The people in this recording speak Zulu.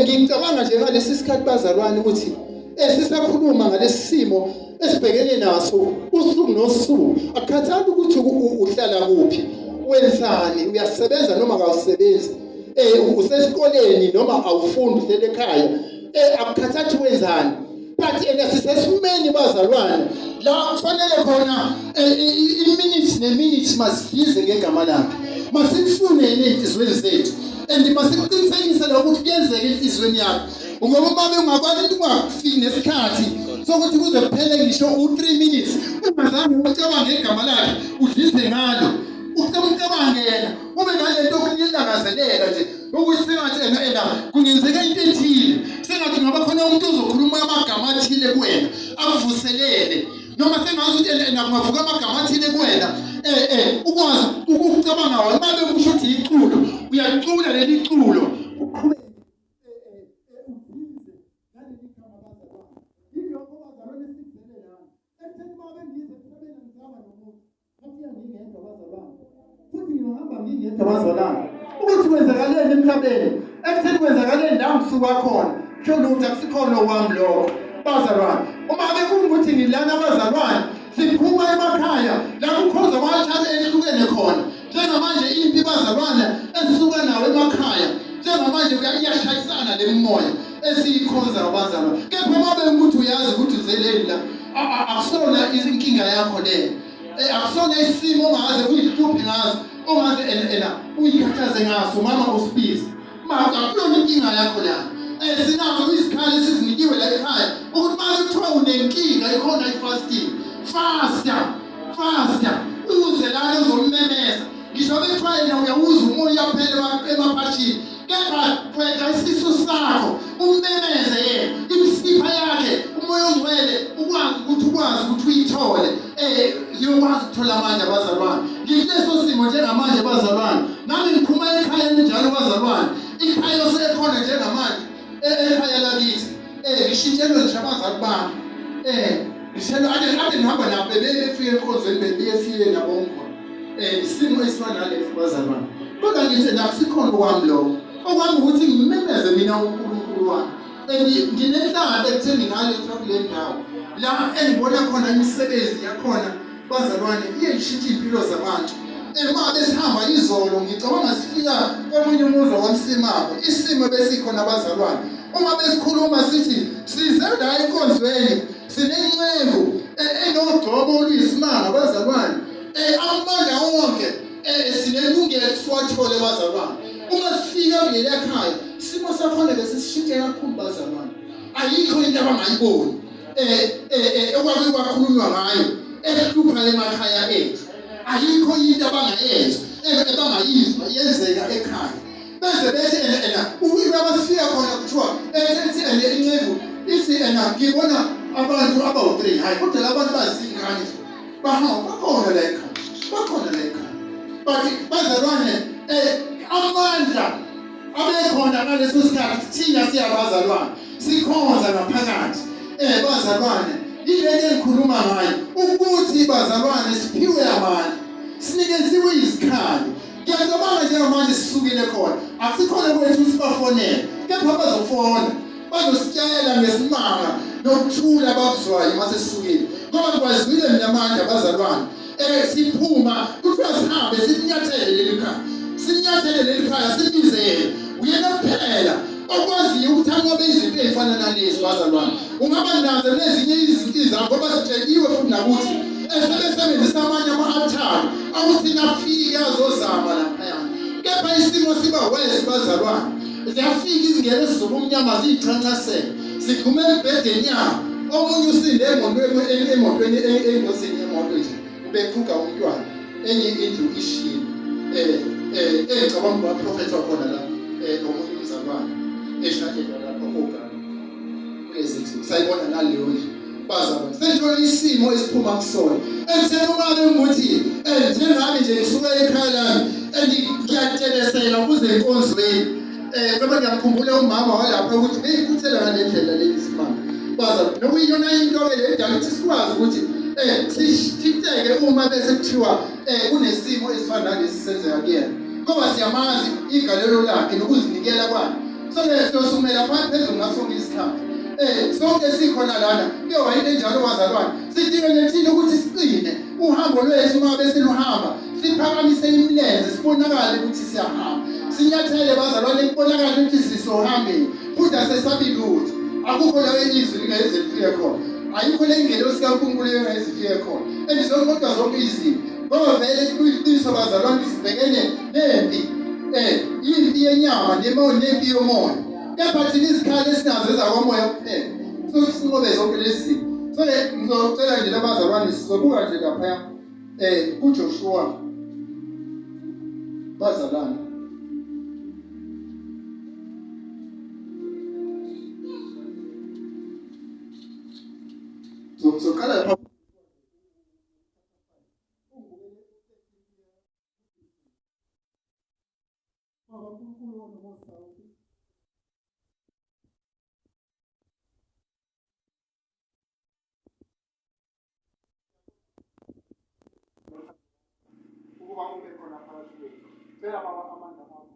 Ngicabanga nje ngalesi sikhathi bazalwane ukuthi sisakhuluma ngalesi simo esibhekene naso usuku nosuku, akukhathali ukuthi uhlala kuphi, wenzani, uyasebenza noma kawusebenzi, usesikoleni noma awufundi, uhlele ekhaya, akukhathali wenzani, but ena sisesimeni bazalwane la kufanele khona i-minutes ne-minutes masidlize ngegama lakhe, masimfune yena ey'nhliziyweni zethu and masikuqinisekise lokho ukuthi kuyenzeka enhliziyweni yakho, ngoba uma ungakwazi ungafiki nesikhathi sokuthi kuze kuphele ngisho u-3 minutes ungazange ucabange igama lakhe, udlize ngalo, ucabange yena, ube nalento okuyilangazelela nje ukuthi sengathi ena ena kungenzeka into ethile, sengathi kungaba khona umuntu ozokhuluma amagama athile kuwena akuvuselele, noma sengazi ukuthi ena ena kungavuka amagama athile kuwena, ukwazi ukucabanga wona. Uma bekusho ukuthi iculo, uyacula leli culo, uqhubeke udize naleli gama bazalwane. Yilokho bazalwane sikuzele lana ekutheni uma bengize emhlabeni angizanga nomuntu, ngafika ngingedwa bazalwane, futhi ngiyohamba ngingedwa bazalwane. Ukuthi kwenzakaleni emhlabeni, ekutheni kwenzakaleni la ngisuka khona, kusho lutho, akusikhona okwami lokho bazalwane. Uma bekungukuthi ngilana bazalwane, siphuma emakhaya la kukhonza ama-altare ehlukene khona. Njengamanje impi bazalwane esisuka nawo emakhaya njengamanje iyashayisana le mimoya esiyikhonza abazalwane. Kepha uma bekuthi uyazi ukuthi uzeleni la, akusona inkinga yakho leyo, akusona isimo ongaze uyihluphe ngaso, ongaze ena uyikhathaze ngaso, mama usibize ma, akuyona inkinga yakho la. Sinazo izikhali esizinikiwe la ekhaya ukuthi uma kuthiwa unenkinga ikhona i-fasting, fasta, fasta, uze lana uzommemeza. Ngisho bekuthiwa yena uyawuza umoya uyaphela emaphashini, kepha qeda isisu sakho ummemeze yena, imisipha yakhe umoya ongcwele ukwazi ukuthi uyithole, uyokwazi ukuthola amandla bazalwane. Ngikuleso simo njengamanje bazalwane, nami ngiphuma ekhaya elinjalo bazalwane, ikhaya osekhona njengamanje, ekhaya lakithi, ngishintshelwe nje abazali bami, ngishelwe ade ngihamba nabo, bebefika enkonzweni, bebuye siye nabo ngikhona, isimo esifana nalesi bazalwane. Kodwa ngithi nakusikhona okwami lokho, okwami ukuthi ngimemeze mina uNkulunkulu wami, and nginenhlanhla ekutheni ngalethwa kule ndawo la engibona khona imisebenzi yakhona bazalwane iye ishintshe iy'mpilo zabantu. Uma besihamba izolo, ngicabanga sifika komunye umuzi wakwamsimako, isimo besikhona bazalwane, uma besikhuluma sithi size la enkonzweni sinenceku enogcobo oluyisimanga bazalwane, amandla wonke, sinelungelo siwathole bazalwane. Uma sifika kuleliya khaya, isimo sakhona besisishintshe kakhulu bazalwane, ayikho into abangayiboni okwake kwakhulunywa ngayo ehlupha emakhaya ethu, ayikho into abangayenza ebangayizwa yenzeka ekhaya, beze bethi ena ena ukuba basifika khona kuthiwa ethi ene inceku ithi ena ngibona abantu abawu-3, hayi kodwa la bantu bazingane nje, bahamba bakhona la ekhaya, bakhona la ekhaya. But bazalwane, amandla abekhona ngaleso sikhathi thina siyabazalwane sikhonza ngaphakathi, bazalwane, ilento engikhuluma ngayo ukuthi bazalwane siphiwe amandla, sinikeziwe izikhali. Ngiyacabanga njengamanje sisukile khona, akusikhona kwethu sibafonele, kepha bazofona bazositshela ngesimanga nokuthula abakuzwayo uma sesisukile, ngoba ngikwazile mina amandla bazalwane. Siphuma kuthiwa sihambe silinyathele leli khaya, silinyathele leli khaya, sibize yena, uyena kuphela okwaziyo ukuthi anqobe izinto ey'fana nalezi bazalwane. Ungaba nazo nezinye izinto zakho, ngoba sitsheliwe futhi nakuthi esebesebenzisa amanye ama-altare akuthi nafike azozama laphayana, kepha isimo siba worse bazalwane. Ziyafika izingelosi zobumnyama ziyichancasela, zigxuma embhedeni yabo. Omunye usinde emotweni, engozini yemoto nje, ubeqhuga umntwana, enye indlu ishile, engicabanga ukuba prophet wakhona la, omunye umzalwane eshayelwa lapha ogama kulezi nsuku, sayibona naleyo ndlu bazalwane. Sesithola isimo esiphuma kusona ekutheni uma bengukuthi njengami nje ngisuka ekhaya lami and ngiyatshebesela ukuze enkonzweni, ngoba ngiyamkhumbula umama walapha ukuthi beyikhuthela ngale ndlela leli simanga bazalwane, nokuyiyona into-ke le edala ukuthi sikwazi ukuthi sithinteke uma bese kuthiwa kunesimo esifana nalesi senzeka kuyena, ngoba siyamazi igalelo lakhe nokuzinikela kwakhe. Sonke siyosukumela phezulu ngaso sonke isikhathi. Sonke sikhona lana. Kuyoba into enjalo bazalwane. Sidinga nje thina ukuthi siqine uhambo lwethu uma besiluhamba siphakamise imilenze sibonakale ukuthi siyahamba. Sinyathele bazalwane kubonakale ukuthi sisohambeni. Futhi asesabi lutho. Akukho la izwi lingeze lifike khona. Ayikho le ngelosi kaNkulunkulu engeze ifike khona. And zonke kodwa zonke izinto. Ngoba vele kuyiqiniso bazalwane sibhekene nempi. Impi yenyama nempi yomoya. Kepha thina izikhali esinazo ezakwamoya kuphela. So sinqobe zonke lezi zinto. So ke ngizocela nje labazalwane sizobuka nje laphaya kuJoshua bazalwane. Soqala lapha Baba uNkulunkulu onomusa ukuba ube khona phakathi kwethu. Cela Baba amandla akho.